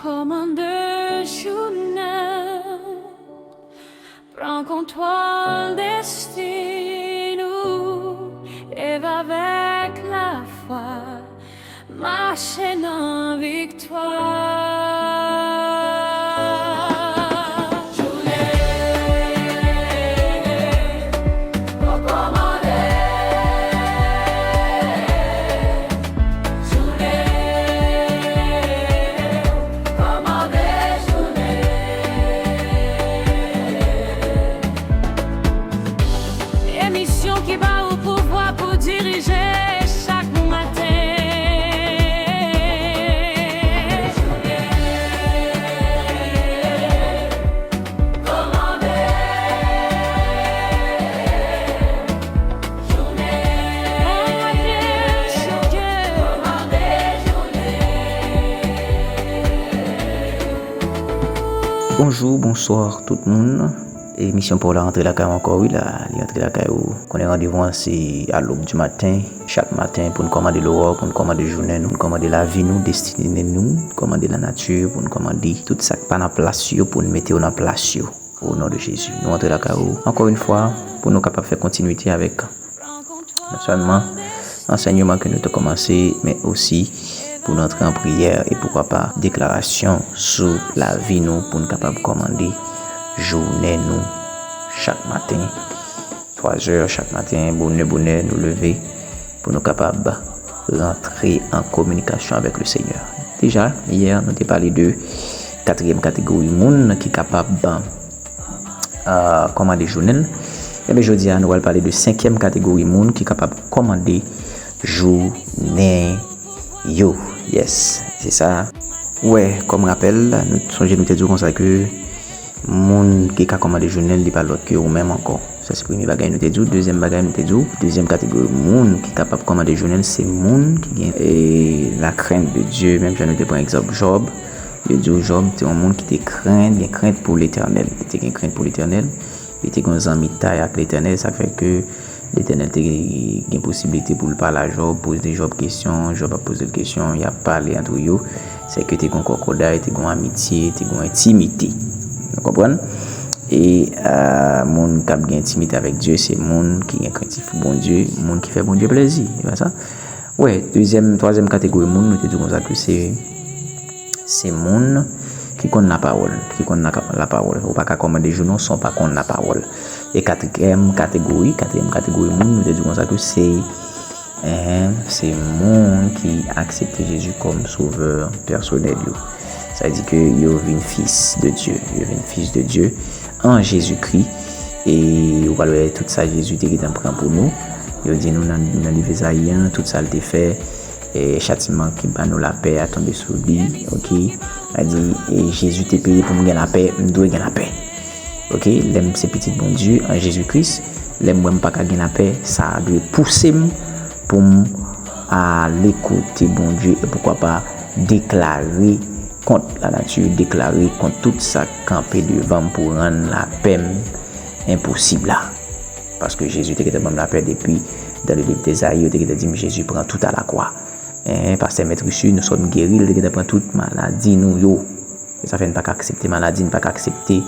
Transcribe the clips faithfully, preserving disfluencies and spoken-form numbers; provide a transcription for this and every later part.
Kòmande jounen, pran kontwòl desten nou, leve avèk lafwa, mache nan viktwa. Emisyon ki ba ou pouvwa pou dirije chak maten. Bonjou, bonswa tout moun. Emisyon pa w la rantre lakay ou ankò, wi, la, li rantre lakay ou. Konnen randevou an se a l'aube du matin. Chak maten pou n kòmande lowò, pou n kòmande jounen nou, pou n kòmande lavi nou, destine nou, kòmande lanati, pou n kòmande tout sa k pa nan plas yo, pou n mete yo nan plas yo. O non de Jezi. Nou rantre lakay ou ankò yon fwa pou nou kapab fè kontinwite avèk non sèlman ansèyman ke nou te kòmanse, men osi pou nou antre an priyè e poukwa pa deklarasyon sou lavi nou pou n kapab kòmande jounen nou chak maten. Twa zè chak maten, bonè, bonè, nou leve pou nou kapab rantre an kominikasyon avèk le Senyè. Deja, yè, nou te pale de katriyèm kategori moun ki kapab, ah, kòmande jounen l. Ebyen, jodi a, nou pral pale de senkyèm kategori moun ki kapab kòmande jounen yo. Yes, se sa. Wè, kòm rapèl, nou sonje nou te di w konsa ke moun ki ka kòmande jounen l, li pa lòt ke ou menm ankò. Sa se premye bagay nou te di w. Dezyèm bagay nou te di w, dezyèm kategori moun ki kapab kòmande jounen l, se moun ki gen, e, la crainte de Dieu. Menm jan nou te pran egzanp Jòb, yo di w Jòb te yon moun ki te krenn, gen krent pou Letènèl. Li te gen krent pou Letènèl. Li te gen yon zanmitay ak Letènèl, sa fè ke Letènèl te gen posiblite pou l pale a Jòb, poze Jòb kesyon, Jòb ap poze l kesyon, y ap pale antre yo. Sèke te gen yon kòkòday, te gen yon amitye, te gen yon entimite. Nou konprann? E, ah, moun k ap gen entimite avèk Dye, se moun ki gen krentif pou Bondye, moun ki fè Bondye plezi. Se pa sa? Wè, dezyèm, twazyèm kategori moun, nou te di konsa ke se, se moun ki konn lapawòl, ki konn la, lapawòl. Ou pa ka kòmande jounen w san w pa konn lapawòl. E katriyèm kategori, katriyèm kategori moun, nou te di konsa ke se, eh, se moun ki aksepte Jezi kòm sovè pèsonèl yo. Sa vle di ke yo vin fis de Dye, yo vin fis de Dye an Jezikri. E ou pral wè tout sa Jezi te gentan pran pou nou. Yo di nou nan, nan liv Ezayi an, tout sa l te fè, e chatiman ki ban nou lapè a tonbe sou li, oke? Sa di, e Jezi te peye pou m gen lapè, m dwe gen lapè. Oke? Lè m se pitit Bondye an Jezi Kris, lè m wè m pa ka gen lapè, sa dwe pouse m pou m ale kote Bondye e poukwa pa deklare kont lanati, deklare kont tout sa k kanpe devan m pou rann lapè m enposib la. Paske Jezi te gentan ban m lapè depi dan le liv Ezayi, yo te gentan di m, Jezi pran tout a la kwa. En, pastè Mèt Risi, nous sommes guéris, li te gentan pran tout maladi nou yo. E sa fè n pa ka aksepte maladi, n pa ka aksepte,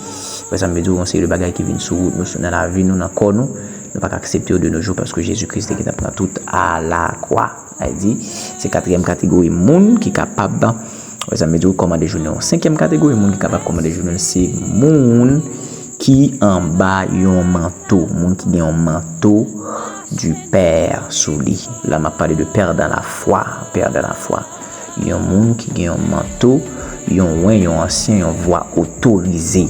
wè sa m vle di w, yon seri de bagay ki vin sou wout nou, sou, nan lavi nou, nan kò nou. Nou pa ka aksepte yo de nos jours paske Jezi Kris te gentan pran tout a la kwa. Sa vle di, se katriyèm kategori moun ki kapab, wè sa m vle di w, kòmande jounen w. Senkyèm kategori moun ki kapab kòmande jounen l, se moun ki anba yon manto, moun ki gen yon manto du Père sou li. La, m ap pale de pè dan lafwa, pè dan lafwa. Yon moun ki gen yon manto, yon wen, yon ansyen, yon vwa otorize.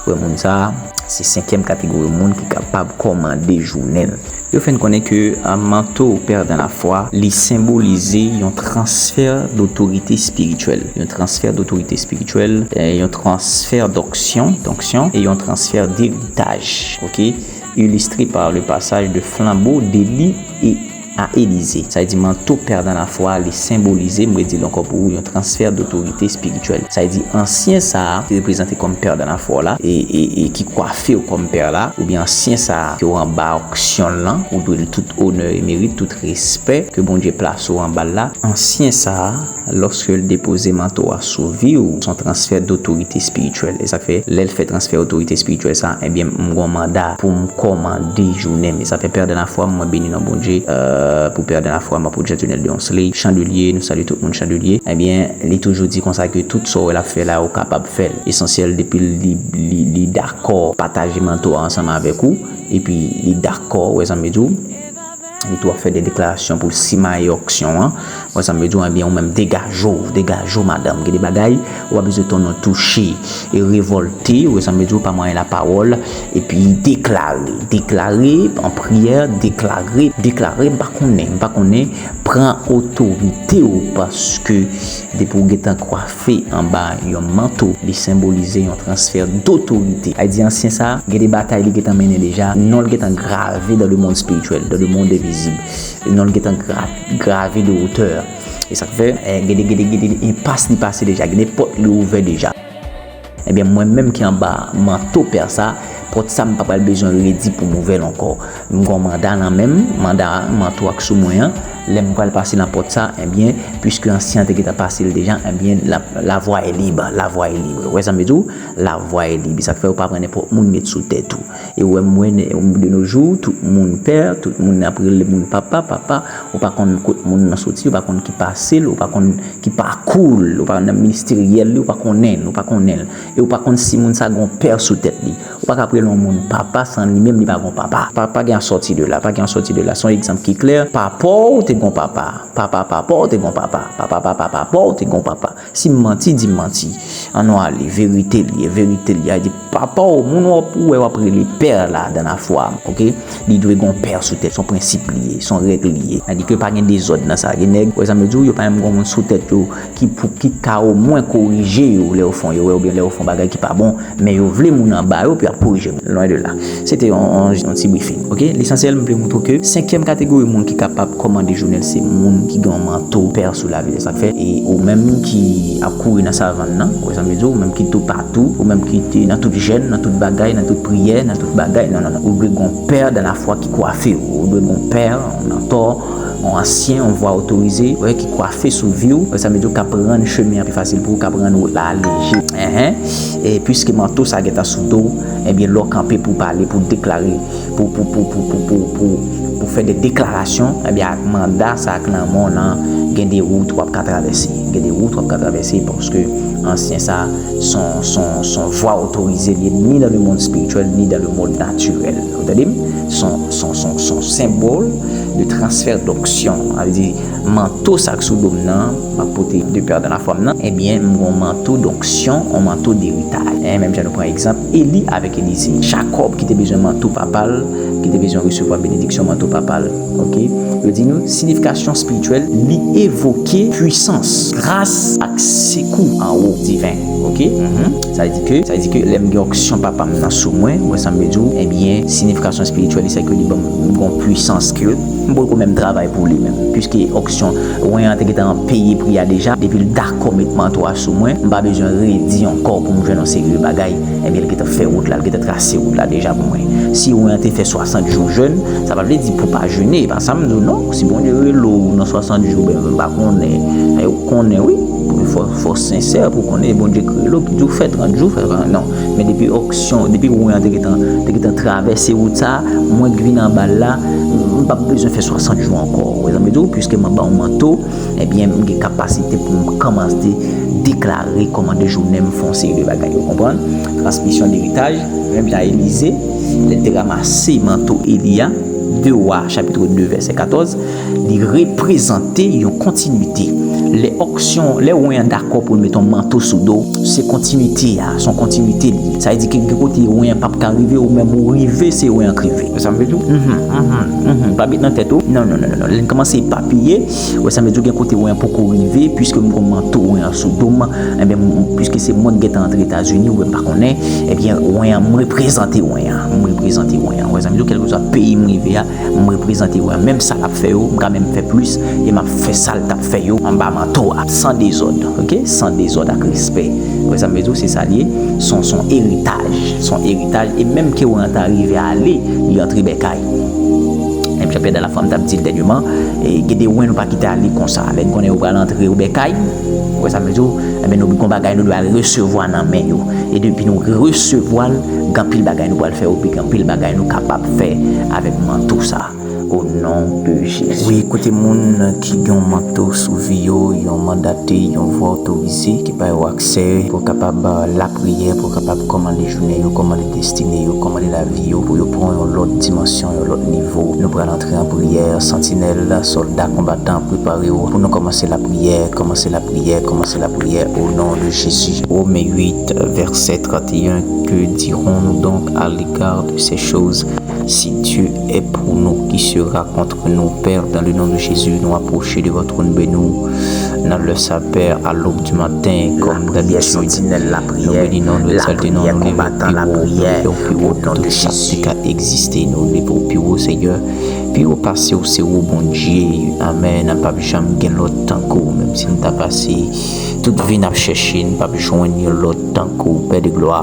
Wè, moun sa a, se senkyèm kategori moun ki kapab kòmande jounen l. Yo fè n konnen ke, a, manto pè dan lafwa, li senbolize yon transfè dotorite espirityèl. Yon transfè dotorite espirityèl, e, yon transfè donksyon, donksyon, e yon transfè deritaj. Oke? Illustré par le passage de flambeau d'Élie et à Élisée. Sa vle di manto pè dan lafwa, li senbolize, mwen di l ankò pou ou, yon transfè dotorite espirityèl. Sa vle di ansyen sa a, ki reprezante kòm pè dan lafwa la, e, e, e ki kwafe w kòm pè la, oubyen ansyen sa a, ki w anba onksyon l lan, ou dwe l tout onè e merit, tout respè ke Bondye plase w anba l la. Ansyen sa a, Lòske l depoze manto a sou vi w, se yon transfè dotorite espirityèl. E sa k fè, lè l fè transfè otorite espirityèl sa, ebyen, m gen yon manda pou m kòmande jounen m. E sa fè Pè dan lafwa, mwen beni non Bondye, euh, pou Pè dan lafwa, m apot Jean Dionel de Onsley, Chandelier, nou salye tout moun Chandelier. Ebyen, li toujou di konsa ke tout sa w wè l ap fè la, ou kapab fè l. Esansyèl, depi li, li, li dakò pataje manto a ansanm avèk ou, epi li dakò, wè sa m vle di w, li tou ap fè de deklarasyon pou l simaye onksyon an. Wè sa m vle di w, ebyen, ou menm degaje w, degaje w, madanm. Gen de bagay, ou pa bezwen tann yon touche e revòlte, wè sa m vle di w, pa mwayen lapawòl, epi deklare, deklare an priyè, deklare, deklare, m pa konnen, m pa konnen, pran otorite w, paske depi w gentan kwafe anba yon manto, li senbolize yon transfè dotorite. Sa vle di ansyen sa, gen de batay li gentan mennen deja, non l gentan grave dans le monde spirituel, dans le monde invisible. Non l gentan gra-, grave de hauteur. E sa k fè, eh, gen de, gen de, gen de enpas li pase deja, gen de pòt li ouvè deja. Ebyen, mwen menm ki anba manto pè sa, pòt sa m pa pral bezwen redi pou m ouvè l ankò. M gen yon manda nan men m, manda a, manto a k sou mwen an, lè m pral pase nan pòt sa, ebyen, piske ansyen an te gentan pase l deja, ebyen, la, la voie est libre, la voie est libre. Ou wè sa m vle di w? La voie est libre. Sa k fè ou pa pran nenpòt moun met sou tèt ou. E ou wè m wè de nos jours, tout moun pè, tout moun ap rele moun papa, papa, ou pa konn kot moun nan soti, ou pa konn ki pase l, ou pa konn ki pakou l, ou pa nan misteryèl li, ou pa konnen l, ou pa konnen l. E ou pa konn si moun sa gon pè sou tèt li. Ou pa ka rele yon moun papa san li menm li pa gon papa. Pa, pa gen sòti de la, pa gen sòti de la. Se yon egzanp ki klè. Papa w te gon papa. Papa papa w te gon papa. Papa papa papa w te gon papa. Si m manti, di m manti. Ann nou ale, verite l ye, verite l ye. A di, papa w, moun w ap, ou wè w ap rele pè la dan lafwa, oke? Li dwe gon pè sou tèt, se yon prensip li ye, se yon règ li ye. Sa di ke pa gen dezòd nan sa. Gen nèg, wè sa m vle di w, yo pa menm gon moun sou tèt yo ki pou, ki ka omwen korije yo lè yo fè yo, oubyen lè yo fè bagay ki pa bon, men yo vle moun anba yo pou y ap korije moun. Lwen de la. Se te yon, yon, yon ti briefing, oke? Lesansyèl, m vle montre w ke senkyèm kategori moun ki kapab kòmande jounen l, se moun ki gen yon manto pè sou lavi l. Sa k fè, e ou menm ki ap kouri nan savann nan, wè sa m vle di w, ou menm ki toupatou, ou menm ki te nan tout jèn, nan tout bagay, nan tout priyè, nan tout bagay, non, non, non. Ou dwe gon pè dan lafwa ki kwafe w. Ou dwe gon pè, yon mantò, yon ansyen, yon vwa otorize, wè, ki kwafe sou vi w. Wè sa m vle di w, k ap rann chemen an pi fasil pou ou, k ap rann wout la leje. Enhen. E piske manto sa gentan sou do w, ebyen, lè w kanpe pou pale, pou deklare, pou, pou, pou fè de deklarasyon, ebyen, ak manda sa k nan men w lan, gen de wout w ap ka travèse. Gen de wout w ap ka travèse paske ansyen sa, son, son, son vwa otorize li ye, ni dans le monde spirituel, ni dans le monde naturel. Ou tande m? Son, son, son, son senbòl de transfè donksyon. Sa vle di, manto sa k sou do m nan, m ap pote de pè dan lafwa m nan, ebyen, m gon manto donksyon, yon manto deritaj. Menm jan nou pran egzanp, Eli avèk Elize. Jakòb ki te bezwen manto papa l, ki te bezwen resevwa benediksyon manto papa l. Oke? Yo di nou, siyifikasyon espirityèl, li evoke pwisans, gras ak sekou anwo diven. Oke? Mhm. Sa vle di ke, sa vle di ke lè m gen onksyon papa m nan sou mwen, wè sa m vle di w, ebyen, siyifikasyon espirityèl li, se ke li ban m gon pwisans ke m poko menm travay pou li menm. Piske onksyon, wen an te gentan peye pri a deja, depi l dakò met manto a sou mwen, m pa bezwen redi ankò pou m jwenn yon seri de bagay. Ebyen, l gentan fè wout la, l gentan trase wout la deja pou mwen. Si wen an te fè swasant jou jèn, sa pa vle di pou pa jene, e pa sa m di w non. Si Bondye rele w nan swasant jou, ben, m pa konnen. E ou konnen, wi. Fò, fò sensè pou konnen Bondye k rele w, ki di w fè trant jou, fè trant, non. Men depi onksyon, depi wen an te gentan, te gentan travèse wout sa, mwen k vin anba l la, m p ap bezwen fè swasant jou ankò. Wè sa m vle di w, piske m anba yon manto, ebyen, m gen kapasite pou m kòmanse deklare kòmande jounen m, fè yon seri de bagay, ou konprann? Transmisyon deritaj, menm jan Elize, lè l te ranmase manto Eli a, de Wa, chapit de, vèsè katòz, li reprezante yon kontinite. Lè onksyon, lè wen an dakò pou l met yon manto sou do w, se kontinite a, se yon kontinite li ye. Sa vle di ke gen kote wen an p ap ka rive, ou menm ou rive, se wen an k rive. Wè sa m vle di w? Mhm, mhm, mhm. Pa met nan tèt ou. Non, non, non, non, non. Lè n kòmanse epapiye, wè sa m vle di w, gen kote wen an poko rive, piske m gon manto wen an sou do m. Ebyen, m, piske se mwen k gentan antre Etazini, ou menm pa konnen, ebyen, wen an, m reprezante wen an. M reprezante wen an. Wè sa m vle di w, kèlkeswa peyi m rive a, m reprezante wen an. Menm sa l ap fè yo, m ka menm fè plis, e m ap fè sa l t ap fè yo anba manto a, san dezòd, oke? San dezòd, ak respè. Wè sa m vle di w, se sa l ye, se yon, se yon eritaj, se yon eritaj, e menm ke wen an ta rive ale, li antre bèkay. E Jean-Pierre Dalafwa, m t ap di l dènyèman, e, gen de wen nou pa kite ale konsa. Lè n konnen yo pral antre yo bèkay, ou wè sa m vle di w, enben, nou gon bagay nou dwe al resevwa nan men yo. E depi nou resevwa l, gen anpil bagay nou pral fè yo, epi gen anpil bagay nou kapab fè avèk manto sa. Au nom de Jésus. Wi, kote moun ki gen yon manto sou vi yo, yon mandate, yon vwa otorize ki ba yo aksè pou kapab, euh, lapriyè, pou kapab kòmande jounen yo, kòmande destine yo, kòmande lavi yo, pou yo pran yon lòt dimansyon, yon lòt nivo. Nou pral antre an priyè. Santinèl, sòlda konbatan, prepare w pou nou kòmanse lapriyè, kòmanse lapriyè, kòmanse lapriyè, au nom de Jésus. Romains huit, verset trente et un, que dirons-nous donc à l'égard de ces choses? Si Dieu est pour nous, qui sera contre nous? Père, dans le nom de Jésus, nous approcher de votre trône béni. Nan lè sa, Pè, a l'aube du matin, kòm dabitid, nou beni non, nou egzalte non, nou leve w pi wo, nou leve w pi wo pou tout sa ki ka egziste, nou leve w pi wo, Senyè, pi wo pase w, se ou, Bondye. Amèn. N p ap janm gen lòt tankou w, menm si n ta pase tout vi n ap chèche, n p ap jwenn yon lòt tankou w, Pè de glwa.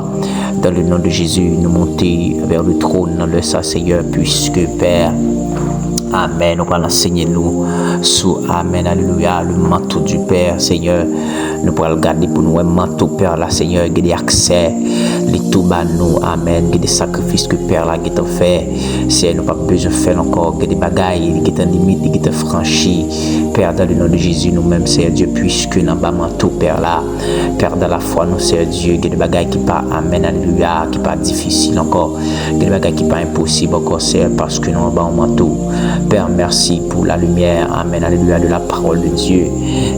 Dans le nom de Jésus, nou monte vers le trône nan lè sa, Senyè, puisque Pè, amèn, ou pral ansenye nou sou, amèn, alelouya, le manteau du Père, Senyè. Nou pral gade pou nou wè manto Pè la, Senyè, gen de aksè li tou ba nou, amèn, gen de sakrifis ke Pè la gentan fè, Senyè, nou p ap bezwen fè l ankò, gen de bagay li gentan limit, li gentan franchi, Pè, dans le nom de Jésus, nou menm, Senyè Dye, puisque n anba manto Pè la, Pè, dans la foi, nou, Senyè Dye, gen de bagay ki pa, amèn, alelouya, ki pa difisil ankò. Gen de bagay ki pa enposib ankò, Senyè, paske nou anba yon manto. Pè, mèsi pou la limyè, amèn, alelouya, de la parole de Dieu.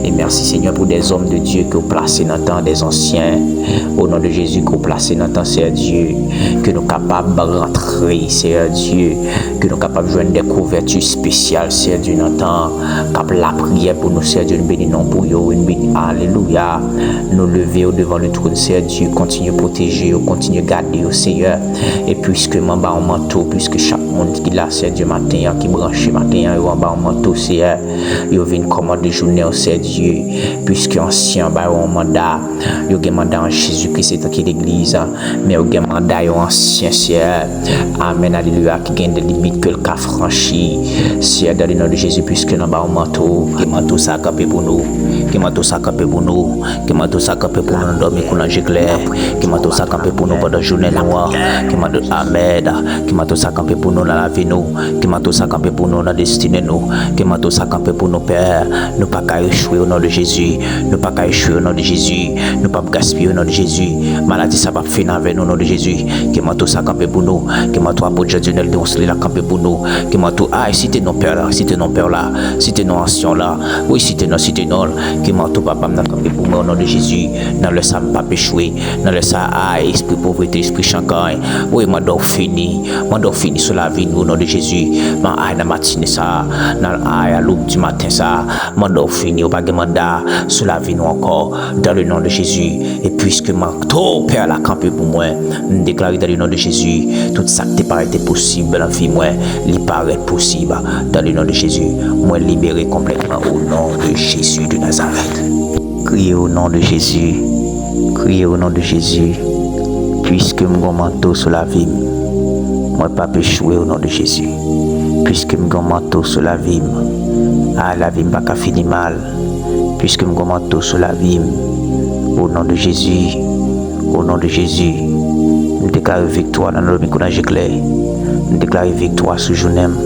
E mèsi, Senyè, pou des hommes de Dieu ke w plase nan tan, des anciens, au nom de Jésus, ke w plase nan tan, Senyè Dye, ke nou kapab rantre, Senyè Dye, ke nou kapab jwenn de kouvèti espesyal, Senyè Dye, nan tan k ap lapriyè pou nou, Senyè Dye, nou beni non pou yo, nou beni, alelouya. Nou leve yo devan le trône, Senyè Dye, kontinye pwoteje yo, kontinye gade yo, Senyè. E piske m anba yon manto, piske chak moun ki la, Senyè Dye, maten an, ki branche maten an, yo anba yon manto, Senyè, yo vin kòmande jounen yo, Senyè Dye, piske ansyen an ba yo yon manda, yo gen manda an Jezikri, se tankou legliz, men yo gen manda yo ansyen, Senyè. Amèn, alelouya, ki gen de limit ke l ka franchi. Senyè, dans le nom de Jésus, puisque nou anba yon manto, ke manto sa kanpe pou nou, ke manto sa kanpe pou nou, ke manto sa kanpe pou nou nan dòmi kou nan je klè, ke manto sa kanpe pou nou pandan jounen nou an, ke manto, amèn, ke manto sa kanpe pou nou nan lavi nou, ke manto sa kanpe pou nou nan destine nou, ke manto sa kanpe pou nou, Pè. Nou pa ka echwe, au nom de Jésus. Nou pa ka echwe, au nom de Jésus. Nou p ap gaspiye, au nom de Jésus. Maladi sa p ap fin avè nou, au nom de Jésus. Ke manto sa kanpe pou nou. Ke manto apot Jean Dionel Deroncelet la kanpe pou nou. Ke manto, ay, site non Pè la, site non Pè la, site non ansyen la. Wi, site non, site non. Ke manto papa m nan kanpe pou mwen, au nom de Jésus. Nan lè sa, m p ap echwe. Nan lè sa, ay, espri povrete, espri chankay. Wi, manda w fini. Manda w fini sou lavi nou, au nom de Jésus. Manda w fini sou lavi nou, au nom de Jésus. Manda w fini, ou pa gen manda sou lavi nou ankò, dans le nom de Jésus. E piske manto Pè la kanpe pou mwen, m deklare dans le nom de Jésus, tout sa ki te parèt enposib nan vi mwen, li parèt posib, dans le nom de Jésus. Mwen libere konplètman, au nom de Jésus de Nazareth. Kriye au nom de Jésus. Kriye au nom de Jésus. Piske m gon manto sou lavi m, mwen p ap echwe, au nom de Jésus. Piske m gon manto sou lavi m, a, lavi m pa ka fini mal. Piske m gon manto sou lavi m, au nom de Jésus. Au nom de Jésus. M deklare viktwa nan lòmi kou nan je klè. M deklare viktwa sou jounen m.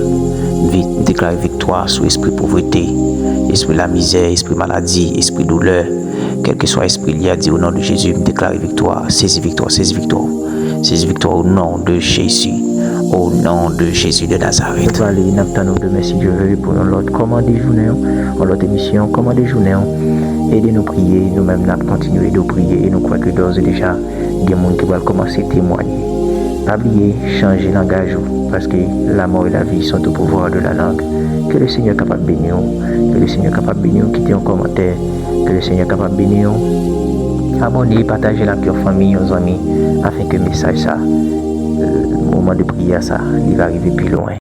Vi-, m deklare viktwa sou espri povrete, espri lamizè, espri maladi, espri doulè. Kèlkeswa espri li a, di, au nom de Jésus, m deklare viktwa. Sezi viktwa, sezi viktwa. Sezi viktwa au nom de Jésus. Au nom de Jésus de Nazareth. Nou prale, n ap tann ou demen, si Dye vle, pou yon lòt kòmande jounen an, yon lòt emisyon kòmande jounen an. Ede nou priye, nou menm n ap kontinye ede w priye, e nou kwè ke d'ores et déjà, gen moun ki pral kòmanse temwaye. Pa bliye, chanje langaj ou, paske la mort et la vie sont au pouvoir de la langue. Ke le Senyè kapab beni w, ke le Senyè kapab beni w, kite yon kòmantè, ke le Senyè kapab beni w. Abòne, pataje l ak yon fanmi, yon zanmi, afen ke mesaj sa, euh, moman de priyè sa, li va rive pi lwen.